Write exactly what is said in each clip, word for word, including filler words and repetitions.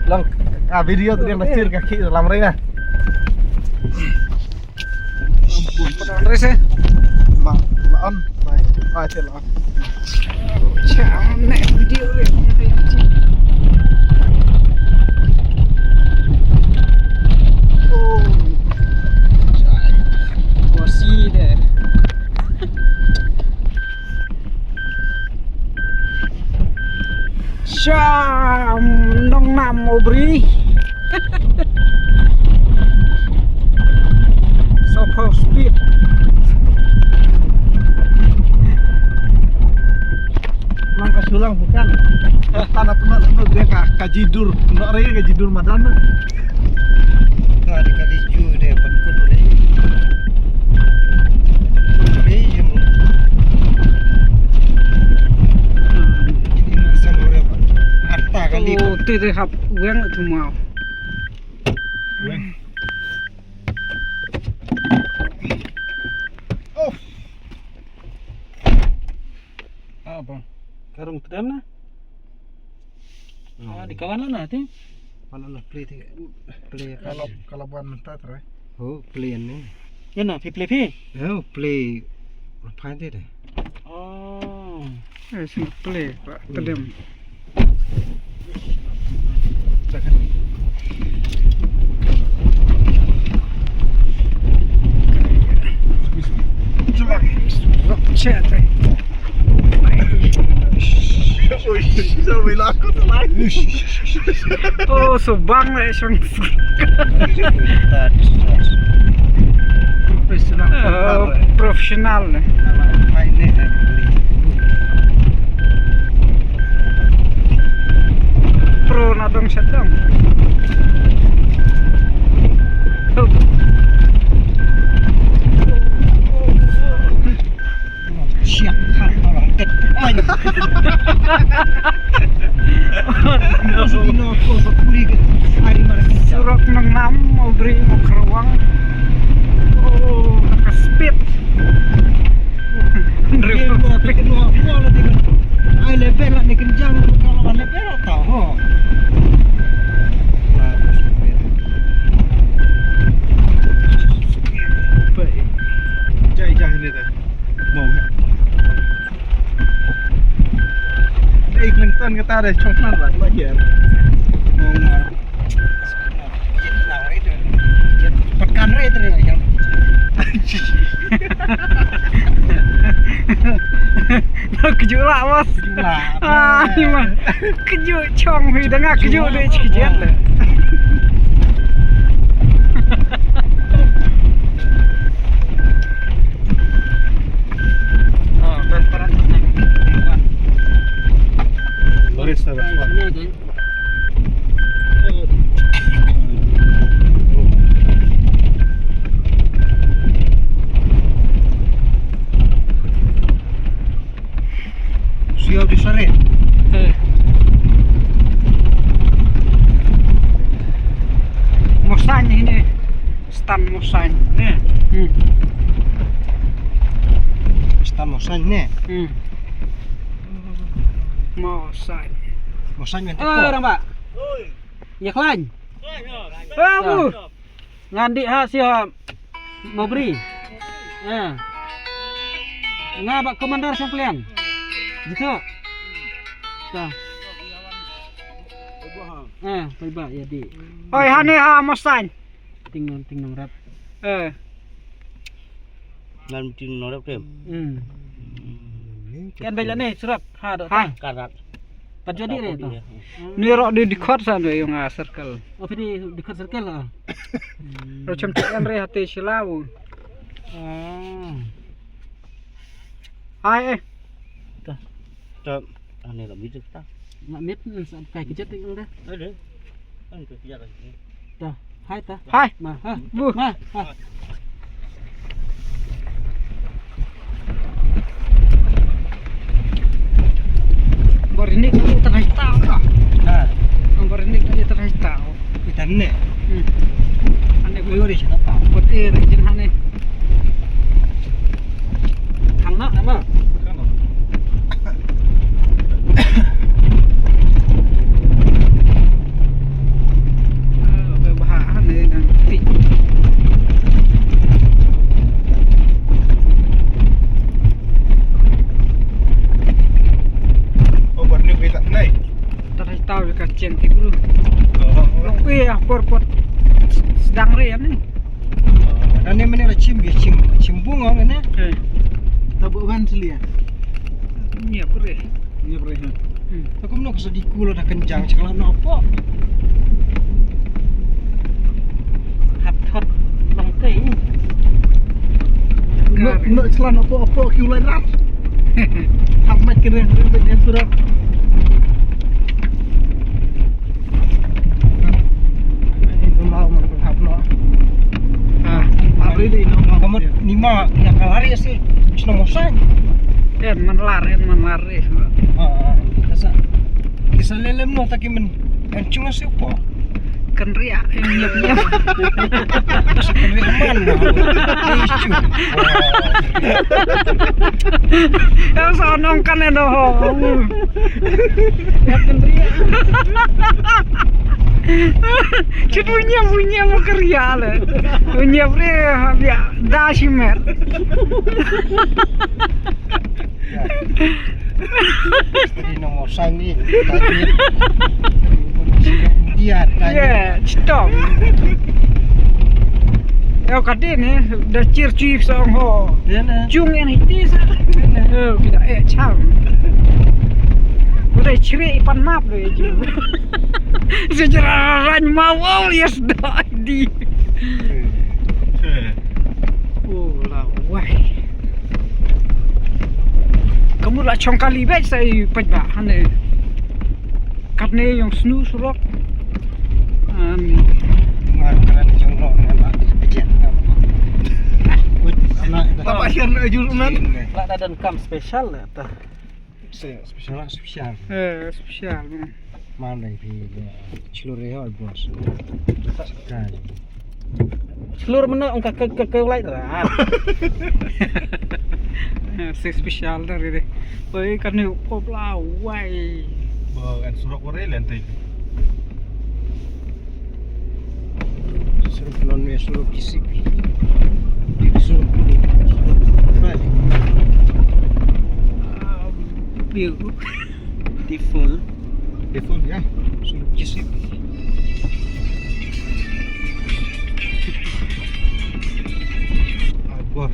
Long, ah, video tu dia nasir kaki dalam raya. Ampun, pernah raya sih. Ma, lawan. Mai, mai, lawan. Macam ni video ni. Oh. Kursi deh. Sha, nong nam obri. So for speed. Lang ka sulang bukan. Tanah penuh tu dia ka, ka jidur. Nak raya ka jidur madan. Ka di kali ju dia pat kut raya. Kut raya je mu. Ini masa lo raya pat. Harta kali. Oh, tu tu hap weng tu mau. Weng. Oh. Ah, bang. Karung tedam na. Ah, di kawan na ti. Mana na play ti. Play kalau kalau buan mentah terus. Oh, play ni. Ya na, phi play phi. Oh, play. Apa ti deh? Oh. Eh, sing play, Pak. Tedam. Oh, so bang lah, Shang. Profesional. Oh, profesional, eh. Pro na dong sha dong. Siap, ha, tolong tet. Oi. Surok nang nam, obri mo kharwang. Oh, naka speed. Ai level ni kenjang, kalau level tau ho. Jai jai ni dah. Mau. Ei, Clinton kata dah chong san lah, lah ya. Mau. Pekan re tu yang. Kejut lah, bos. Kejut lah. Ah, ni mah. Kejut chong hui dengar kejut deh kejut deh. Oh, transparan. Baris, baris. Siaw di sare. Eh. Mosan ini. Stan mosan. Ne. Hmm. Stan mosan ne. Hmm. Mosan. Mosan yang. Eh, orang, Pak. Oi. Ya, Klan. Oi, ya. Eh, Bu. Ngan dih ha si ha Mowbray. Eh. Nga ba komander sha pliang. Gitu. Tah. Eh, bye bye ya di. Oi, hani ha mosan. Ting nong, ting nong rap. Eh. Nan ting nong rap tem. Hmm. Kan bela ni surat. Ha dok. Ha. Karat. Pat jodi re tu. Ni rok di dikot sa tu yung ah circle. Oh, phi di dikot circle ah. Ro chem chem re hati silau. Ah. Hai eh. Ta. Ta. Ane la mit ta. Nak mit ni sa kai kejat ni dah. Ada. Kan kejat lagi. Ta, hai ta. Hai. Ma, ha. Bu. Ma, ha. Bor ini kan ita hai ta. Ha. Bor ini kan ita hai ta. Ita ne. Hmm. Ane bu ri sita ta. Bor ri jin hane. Hang na nama. Kan. Taw ka cheng ti bru. Long pi ah por por. Sdang re ani. Ani mene la chim bi chim chim bung ang ne. Eh. Tabu ban selia. Ni apa re? Ni apa re? Hmm. Aku mno kesa di kulo da kenjang chakla no apa. Hap hap long kai. Mno mno chakla no apa apa kiu lai rat. Hap mat kene rat rat rat surat. Kamut ni ma ya kalari si sino mosan. En manlar en manlar eh. Ah, kisa kisa lelem no taki men en chunga si upo. Kenria en nyep nyep. Kenria man no. Yang sonong kan eno ho. Cit punya punya mau kerja le. Punya pre habia da shimer. Ini nomor sani. India tadi. Ya, stop. Yo kati ni da chir chip song ho. Chung en hiti sa. Yo kita eh cham. Udah chiri pan map lo ya ju. Sejarah rang mau yes da di. Oh la wai. Kamu la chong kali bek sai pajba hane. Katne yang snu surok. Ani. Ngar kran jong lo ngan la. Ajen. Wait, sana. Apa yang aju nan? La da dan kam special la ta. Special special. Eh, special. Mana pi chlur ya bos. Chlur mana ong ka ka ka light ra. Eh, special dari deh. Oi kan ni kop la wai. Ba kan surok wari lentai. Suruh non me suruh G C P. Suruh balik. Beautiful. Beautiful ya. Suruh G C P. Abah.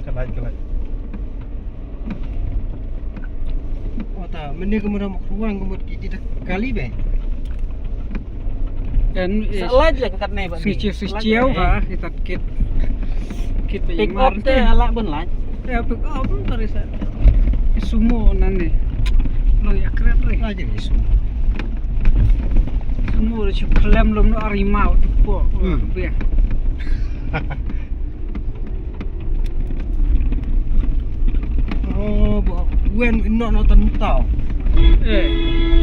Kalai kalai. Ota mene ka mura mukruang ka mut ki kita kali be. Kan sa laj la kat ne ba. Sisi sisi au ha kita kit kit imar te ala bun laj. Ya pick up pun tadi sa. Sumo nan ne. Lo ya kret re. Laj ni sumo. Sumo re chu klem lom no arimau tu po. Be. Oh, ba wen no no tan tau. Eh.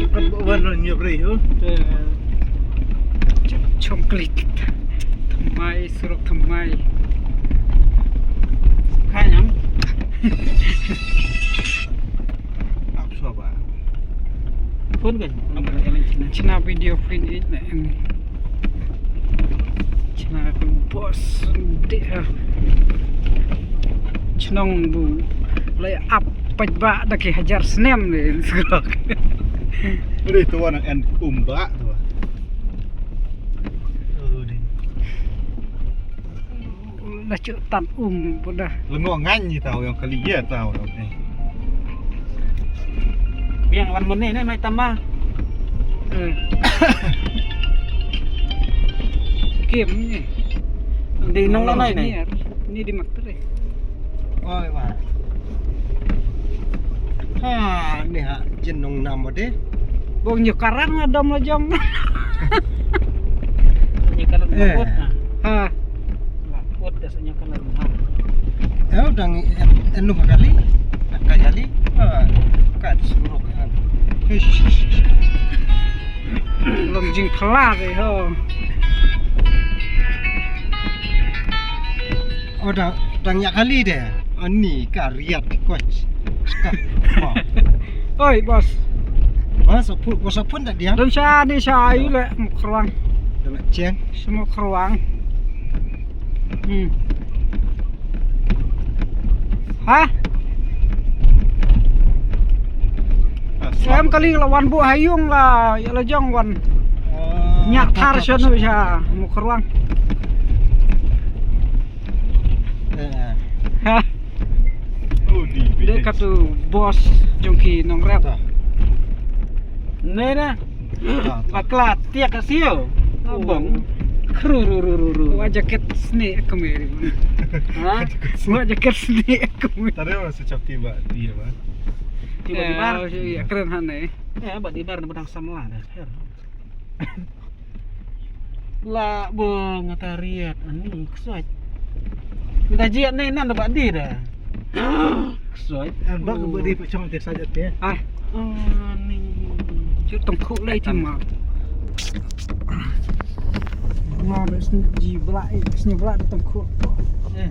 Kan ba wen no nyep rei ho. Eh. Chong klik. Thamai surok thamai. Kanyang. Ap soba. Phone kan? China video print it na en. China kan bos de ha. Chnong bu lai ap paj ba da ki hajar snem ne surok. Ri tu wan en um ba tu. Da chu tan um buda. Lengo ngan ni tau yang kali ya tau. Biang wan mene ne mai tama. Eh. Kim ni. Di nong nai ne. Ni di mak tre. Oi wa. Ha ni ha jin nong nam de. Bong nyu karan nga dom la jong. Nyu karan nga pot na. Ha. Pot da sanya karan ha. Eh dang enu kali. Kali. Ha. Ka di surok ya. Long jing phala de ho. Oda dang ya kali de. Ani ka riat kwach. Oi bos. Bos apun bos apun tak dia. Dum sha ni sha ayu le mukrwang. Dum chen. Semua keruang. Hmm. Ha? Em kali la wan buh ha ïung la, ïa la jong wan. Ñiah thar sha nu sha Mukhrwang. Ha? Dei katu boss jong ki nongrep. Ne na. Bakla tiak ka siew. Abang. Kru ru ru ru ru. Wa jaket sne kemeri. Ha? Wa jaket sne kemeri. Tare wa sechap tiba dia ba. Tiba di bar. Ya keren hane. Ya ba di bar na badang samla da. La bo ngata riat ani ksuat. Minta jiat ne nan da ba di da. Ksuat. An ba ba di pechong te sajat te. Ai. Ani. Ju tong khuk lai ti ma. Nga ba sni ji bla eh sni bla da tong khuk. Eh.